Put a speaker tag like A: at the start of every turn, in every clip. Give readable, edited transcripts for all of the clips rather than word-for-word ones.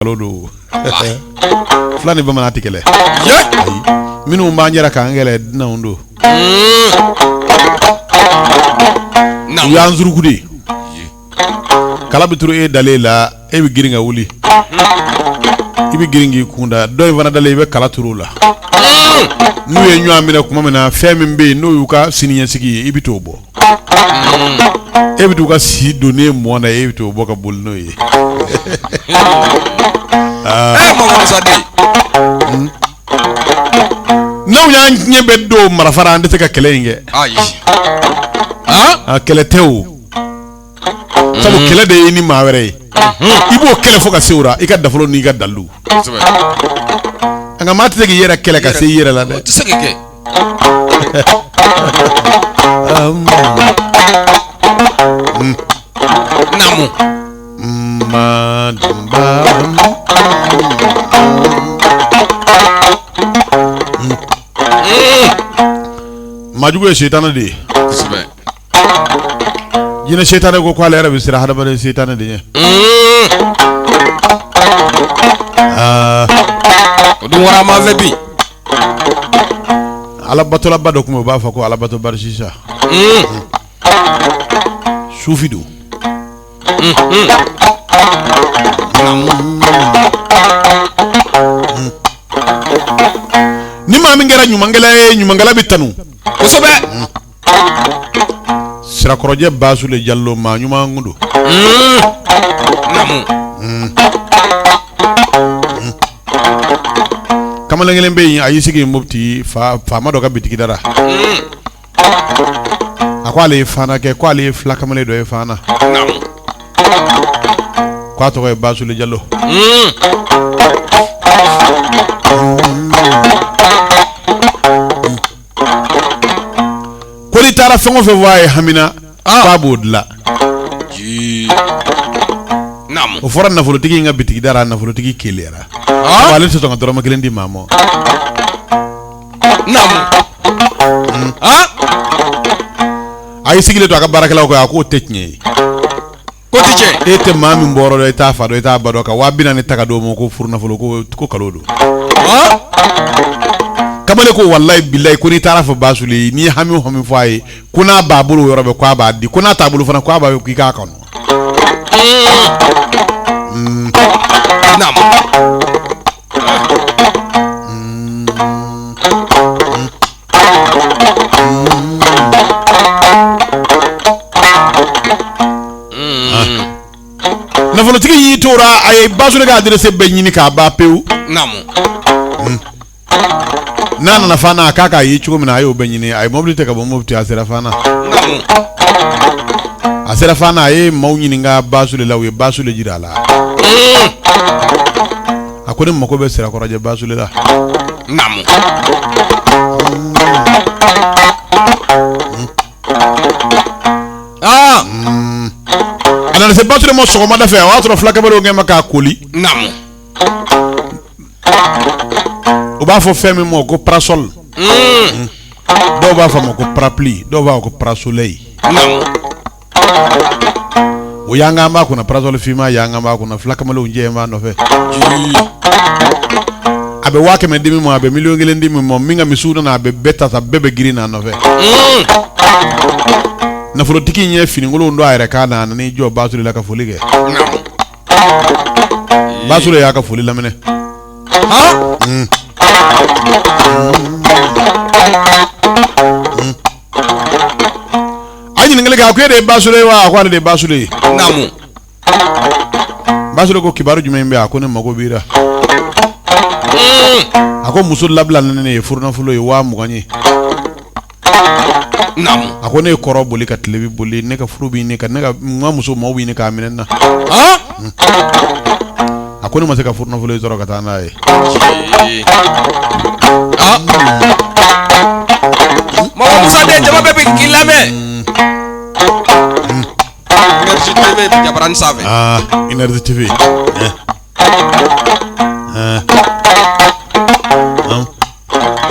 A: Nkalon don, fila ni bamanan tɛ kɛlɛ, ayi, minnu b'an jɛra k'an kɛlɛ dunanw don, u y'an suruku de, kala bɛ turu e dalen la e bɛ girin ka wuli i bɛ girin k'i kun da dɔ in fana dalen i bɛ kala turu o la n'u ye ɲɔgɔn minɛ tuma min na fɛn min bɛ yen n'o y'u ka siniɲɛsigi ye i bɛ t'o bɔ e bɛ t'u ka si donnen mɔn na e bɛ t'o bɔ ka boli n'o ye. N'anw y'an ɲɛ bɛɛ don marifa ra, an tɛ se ka kɛlɛ in kɛ. A kɛlɛ tɛ o, sabu kɛlɛ de ye ni maa wɛrɛ ye, i b'o kɛlɛ fo ka se o la, i ka nafolo n'i ka dalilu. Nka maa tɛ se k'i yɛrɛ kɛlɛ ka se i yɛrɛ la dɛ.
B: O tɛ se ka kɛ. Naamu.
A: Maajugu ye sitanɛ de ye.
B: Kosɛbɛ.
A: Jinɛ sitanɛ ko k'ale yɛrɛ bɛ siran hadamaden sitanɛ de ɲɛ. Aa.
B: O dun warama fɛ bi.
A: Alabatolaba dɔ tun bɛ, u b'a fɔ ko Alabato Barisisa. Sufi don. Ni maa min kɛra ɲumankɛla ye, ɲumankɛla bɛ tanu.
B: Kosɛbɛ.
A: Sirakɔrɔjɛ Basule Jalo, maa ɲuman kun don.
B: Naamu.
A: Kamalen kelen bɛ yen, a y'i sigi Mopti faama dɔ ka bitigi da la. A ko ale ye faana kɛ, ko ale ye fila kamalen dɔ ye faana.
B: Naamu.
A: K'a tɔgɔ ye Basule Jalo. Ko n'i taara fɛn o fɛn fɔ a ye hamina, k'a b'o dilan.
B: Naamu.
A: O fɔra nafolotigi in ka bitigi da la, nafolotigi keleyara. Ale tɛ sɔn ka dɔrɔmɛ kelen di maa ma.
B: Naamu.
A: A y'i sigilen to a ka baarakɛlaw kɔ, a k'o tɛ tiɲɛ ye.
B: Ko tɛ tiɲɛ.
A: E tɛ maa min bɔyɔrɔ dɔn, e t'a fa dɔn, e t'a ba dɔn, ka 40.000 ta ka d'o ma ko furu nafolo, ko kalon don. Kamalen ko walayi bilayi, ko n'i taara fɔ Basule ye, n'i ye hami o hami fɔ a ye, ko n'a b'a bolo o yɔrɔ bɛɛ, k'a b'a di, ko n'a t'a bolo fana, k'a b'a k'i k'a kanu.
B: Naamu.
A: Nafolotigi y'i tora, a ye Basule ka adresse bɛɛ ɲini k'a ban pewu.
B: Naamu.
A: N'a nana Fana, a k'a k'a ye cogo min na, a y'o bɛɛ ɲini. A ye mobili ta ka bɔ Mopti, a sera Fana.
B: Naamu.
A: A sera Fana, a ye maaw ɲininka Basule la, u ye Basule jira a la. A ko ne mako bɛ Sirakɔrɔjɛ Basule la.
B: Naamu. Aa.
A: A nana se Basule ma sɔgɔmada fɛ, o y'a sɔrɔ fulakɛbaw kɛn bɛ k'a koli.
B: Naamu.
A: U b'a fɔ fɛn min ma ko parasol. Dɔw b'a fɔ a ma ko parapluie, dɔw b'a fɔ ko parasoleil.
B: Naamu.
A: O yankan b'a kunna, parasol finman yankan b'a kunna, fula kamalenw jɛ b'a nɔfɛ. A bɛ 100.000 di min ma, a bɛ 1.1 million di min ma, min ka misiw nana, a bɛ bɛɛ ta sa, bɛɛ bɛ girin n'a nɔfɛ. Nafolotigi in ye finikolon don a yɛrɛ kan na, a nan'i jɔ Basule la ka foli kɛ. Basule y'a ka foli laminɛ. A ɲininkali kɛ, a ko e de ye Basule ye wa? A ko ale de ye Basule ye.
B: Naamu.
A: Basule ko kibaru jumɛn bɛ yen? A ko ne mago b'i la. A ko muso labila ni ne ye, furunafolo ye 20.000 ye.
B: Naamu.
A: A ko ne ye kɔrɔn boli ka tilebin boli, ne ka furu bɛ ɲini ka ne ka n ka muso maaw bɛ ɲini k'a minɛ n na. A ko ne ma se ka furunafolo in sɔrɔ ka taa n'a ye.
B: Mɔgɔ Musa den, jama bɛɛ bɛ k'i lamɛn. Énergie TV jabarani sanfɛ.
A: Aa, Énergie TV.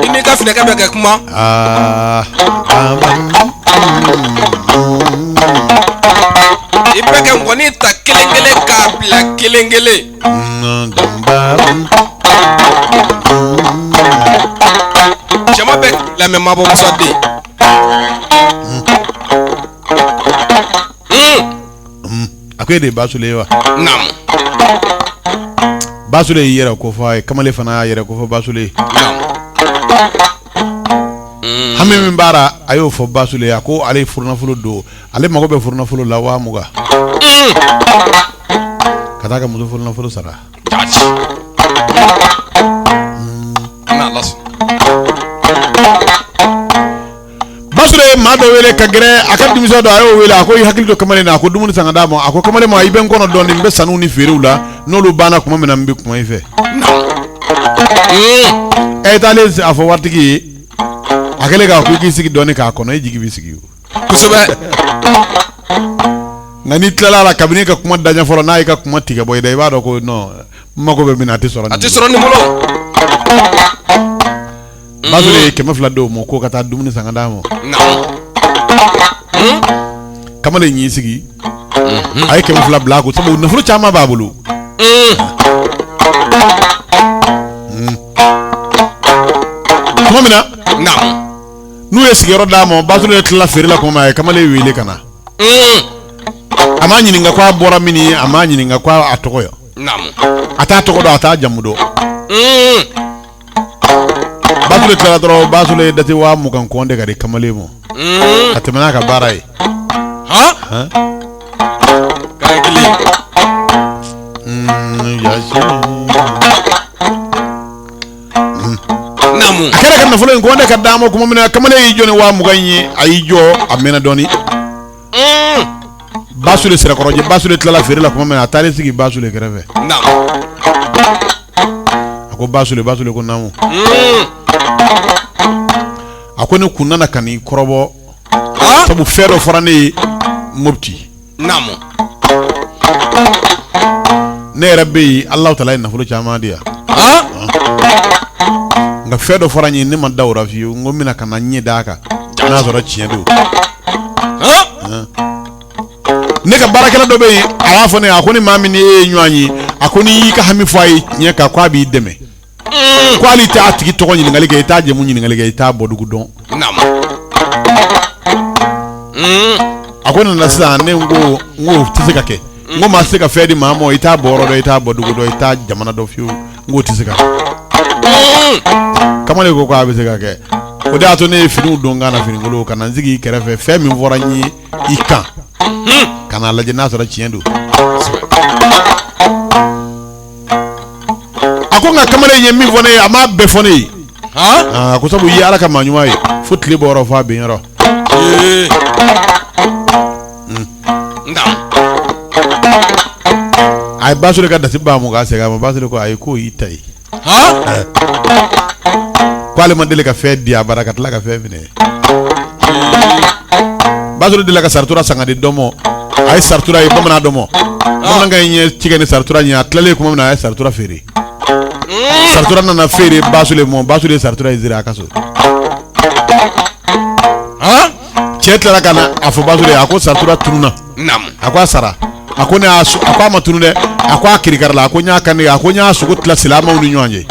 B: I n'i ka finɛkɛ bɛ kɛ kuma.
A: Aa.
B: I bɛ kɛ nkɔni ta kelen kelen k'a bila kelen kelen. Jama bɛ lamɛn Mabɔ Musa den.
A: A ko e de ye Basule ye wa?
B: Naamu.
A: Basule y'i yɛrɛ kofɔ a ye, kamalen fana y'a yɛrɛ kofɔ Basule ye.
B: Naamu.
A: Hami min b'a la, a y'o fɔ Basule ye. A ko ale ye furunafolo don, ale mago bɛ furunafolo la 20,000. Ka taa ka muso furunafolo sara.
B: Jaati. N'Ala sɔnna.
A: Basule ye maa dɔ wele ka gɛrɛ a ka denmisɛn dɔ, a y'o wele, a ko i hakili to kamalen na, a ko dumuni san ka d'a ma. A ko kamalen ma, i bɛ n kɔnɔ dɔɔni, n bɛ sanniw ni feerew la, n'olu banna tuma min na, n bɛ kuma i fɛ. Ɛ taalen a fɔ waritigi ye, a kɛlen k'a ko i k'i sigi dɔɔni k'a kɔnɔ, e jigi bɛ sigi o.
B: Kosɛbɛ.
A: Nka n'i tilala a la, kabini e ka kuma daɲɛ fɔlɔ n'a y'i ka kuma tigɛ bɔ i da, i b'a dɔn ko non, n mago bɛ min na, a tɛ sɔrɔ
B: nin. A tɛ sɔrɔ nin bolo.
A: Basule ye 200 d'o ma ko ka taa dumuni san ka d'a ma. Kamalen y'i sigi, a ye 200 bila a kun, sabu nafolo caman b'a bolo. Tuma min na n'u ye sigiyɔrɔ d'a ma, Basule tilala feere la tuma min, a ye kamalen wele ka na. A m'a ɲininka ko a bɔra min, a m'a ɲininka ko a tɔgɔ ye. A t'a tɔgɔ dɔn, a t'a jamu dɔn. Basule tilala dɔrɔn, Basule ye dati 20,000 kɔnte ka di kamalen ma. A tɛmɛna n'a ka baara ye.
B: K'a kelen.
A: A kɛra ka nafolo in kɔnte ka d'a ma tuma min na, kamalen y'i jɔ ni 20,000 in ye, a y'i jɔ, a mɛnna dɔɔnin. Basule sirakɔrɔjɛ, Basule tilala feere la tuma min na, a taara sigi Basule kɛrɛfɛ. A ko Basule, Basule ko naamu. A ko ne kun nana ka n'i kɔrɔbɔ, sabu fɛn dɔ fɔra ne ye Mopti. Ne yɛrɛ bɛ yen, Alahu taala ye nafolo caman di yan, nka fɛn dɔ fɔra n ye, ne ma da o la fiyewu. N ko n bɛna ka na ɲɛ d'a kan n'a sɔrɔ tiɲɛ don. Ne ka baarakɛla dɔ bɛ yen, a y'a fɔ ne ye, a ko ni maa min ni e ye ɲɔgɔn ye, a ko n'i y'i ka hami fɔ a ye tiɲɛ kan, k'a b'i dɛmɛ. Ko hali i t'a tigi tɔgɔ ɲininkali kɛ, i t'a jamu ɲininkali kɛ, i t'a bɔdugu dɔn. A ko nana sisan, ne ko n ko tɛ se ka kɛ. N ko maa tɛ se ka fɛn di maa ma, i t'a bɔyɔrɔ dɔn, i t'a bɔdugu dɔn, i t'a jamana dɔn fiyewu. N k'o tɛ se ka kɛ. Kamalen ko k'a bɛ se ka kɛ. O de y'a to ne ye finiw don n kan na, finikolon, ka na n sigi i kɛrɛfɛ, fɛn min fɔra n ye i kan, ka n'a lajɛ n'a sɔrɔ tiɲɛ don. A ko nka kamalen ye min fɔ ne ye, a m'a bɛɛ fɔ ne ye. A ko sabu i ye Ala ka maa ɲuman ye fo tile bɔyɔrɔ fo a bin yɔrɔ. A ye Basule ka dasi 20,000 segin a ma. Basule ko ayi, k'o y'i ta ye. Ko ale ma deli ka fɛn di a bara ka tila ka fɛn minɛ. Basule delila ka saritura san ka di dɔ ma. A ye saritura ye bamanan dɔ ma. Bamanankan in ye cikɛ ni saritura ɲɛ. A tilalen tuma min na, a ye saritura feere. Saritura nana feere Basule ma. Basule ye saritura in siri a ka so. Cɛ tilala ka na a fɔ Basule ye, a ko saritura tununna. A ko a sara. A ko ne y'a a ko a ma tunun dɛ, a ko a kirikarala. A ko n y'a kan, a ko n y'a sogo tila silamɛw ni ɲɔgɔn cɛ.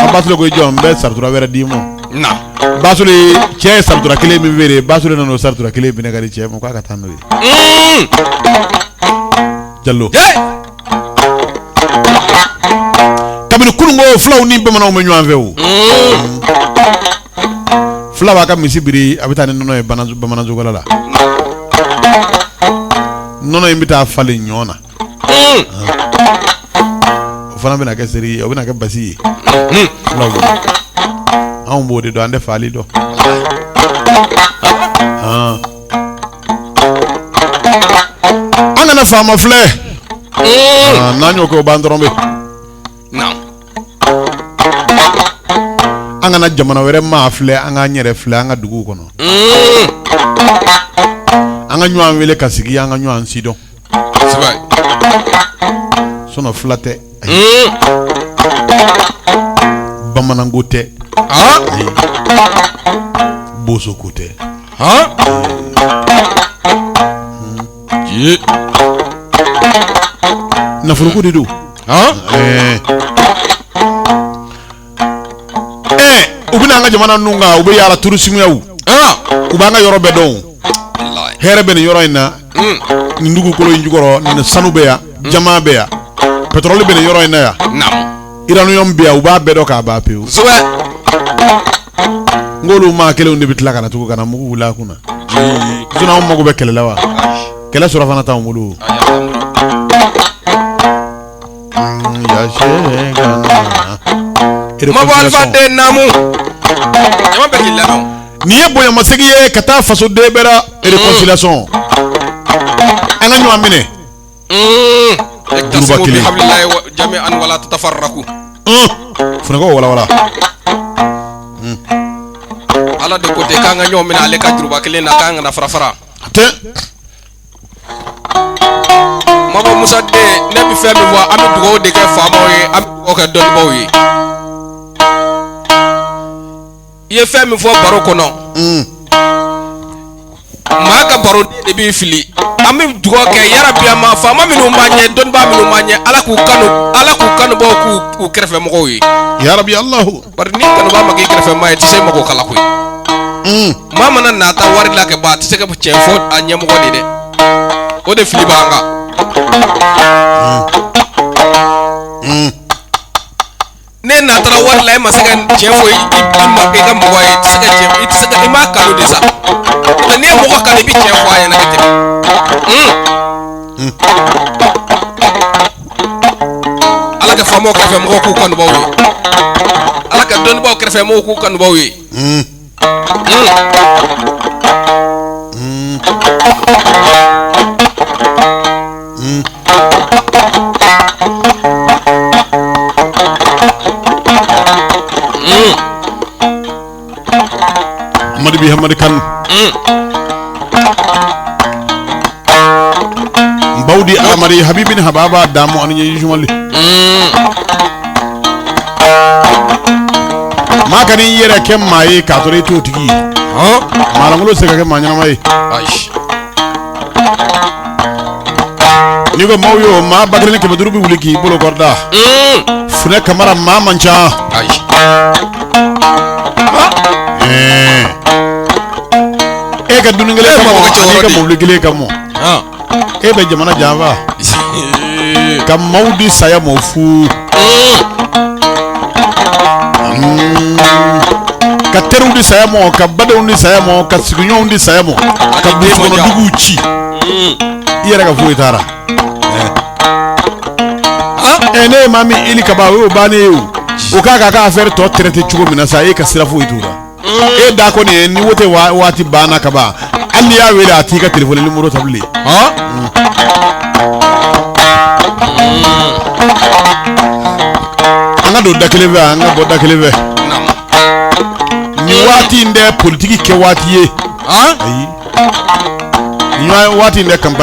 A: A Basule ko i jɔ, n bɛ saritura wɛrɛ d'i ma. Basule, cɛ ye saritura kelen min feere, Basule nana o saritura kelen minɛ ka di cɛ ma k'a ka taa n'o ye. Jalo, kabini kunun ko fulaw ni bamananw bɛ ɲɔgɔn fɛ o. Fula b'a ka misi biri, a bɛ taa ni nɔnɔ ye bamanan sogala la. Nɔnɔ in bɛ taa falen ɲɔ na, o fana bɛna kɛ seri ye, o bɛna kɛ basi ye fulaw bolo. Anw b'o de dɔn, an tɛ faali dɔn. An kana faama filɛ, n'an y'o kɛ, o b'an dɔrɔn bɛ. An kana jamana wɛrɛ maa filɛ, an k'an yɛrɛ filɛ an ka duguw kɔnɔ. An ka ɲɔgɔn wele ka sigi, an ka ɲɔgɔn sidɔn. Sinon fila tɛ, bamananko tɛ, bosoko tɛ. Nafoloko de don. Ɛɛ u bɛna an ka jamana ninnu kan, u bɛ yaala tourisme, u b'an ka yɔrɔ bɛɛ dɔn. Hɛrɛ bɛ nin yɔrɔ in na, nin dugukolo in jukɔrɔ, nin sanu bɛ yan, jaman bɛ yan, pétrole bɛ nin yɔrɔ in na yan, uranium bɛ yan, u b'a bɛɛ dɔn k'a ban pewu. N k'olu maa kelenw de bɛ tila ka na tugun ka na mugu wuli a kunna. Sinon anw mago bɛ kɛlɛ la wa? Kɛlɛ sɔrɔ fana t'anw bolo.
B: Mabɔ Alifa den naamu, jama bɛɛ k'i lamɛn.
A: Nin ye bonyamasegin ye ka taa fasoden bɛɛ la, réconciliation, an ka ɲɔgɔn minɛ.
B: Juruba kelen. Bihablillahi jami'an wala tatafarraqu.
A: Funɛkɛw walawala.
B: Ala de ko ten k'an ka ɲɔgɔn minɛ ale ka juruba kelen na, k'an kana fara fara.
A: Tɛ.
B: Mabɔ Musa den, ne bɛ fɛn min fɔ, an bɛ dugawu de kɛ faamaw ye, an bɛ dugawu kɛ dɔnnibaaw ye. I ye fɛn min fɔ baro kɔnɔ, maa ka baro de b'i fili. An bɛ dugawu kɛ yarabi a ma, faama minnu b'an ɲɛ, dɔnnibaa minnu b'an ɲɛ, Ala k'u kanu, Ala k'u kanubaw k'u kɛrɛfɛ mɔgɔw ye.
A: Yarabi Alahu.
B: Bari n'i kanubaa ma k'i kɛrɛfɛ maa ye, i tɛ se mago kala koyi. Maa mana nata wari la kɛ ban, a tɛ se ka tiɲɛ fɔ a ɲɛmɔgɔ de dɛ, o de fili b'an kan. Ne natara wari la, e ma se ka tiɲɛ fɔ i ka mɔgɔ ye, i tɛ se ka tiɲɛ, i tɛ se ka, i m'a kanu de sa. Nka n'i ye mɔgɔ kanu, i bɛ tiɲɛ fɔ a ɲɛna ka tɛmɛ. Ala ka faamaw kɛrɛfɛ mɔgɔw k'u kanubaw ye, Ala ka dɔnnibaaw kɛrɛfɛ mɔgɔw k'u kanubaw ye.
A: Amadu bi Hamadi Kane. Bawdi Amadi Habibini Hababa damu ani ɲɛji sumali. Maa kan'i yɛrɛ kɛ maa ye k'a sɔrɔ i t'o tigi ye. Maalankolon tɛ se ka kɛ maa ɲɛnama ye. N'i ko maaw ye o maa 1500 bɛ wuli k'i bolo kɔrɔta. Funɛ Kamara maa man ca. E ka dumuni kelen kama ani ka mobili kelen kama, e bɛ jamana janfa ka maaw di saya ma fu, ka teriw di saya ma, ka badenw di saya ma, ka sigiɲɔgɔnw di saya ma, ka dugukɔnɔduguw ci, i yɛrɛ ka foyi taara. Ɛ, ne ye maa min ili ka ban, o y'o bannen ye. O k'a ka affaire tɔ traiter cogo min na sa, e ka sira foyi t'o la. E da kɔni ye ni wote waati banna ka ban, hali n'i y'a wele, a t'i ka téléphone numéro ta bilen. An ka don da kelen fɛ, an ka bɔ da kelen fɛ. Nin waati in tɛ politiki kɛ waati ye. Ayi, nin waati in tɛ campagne.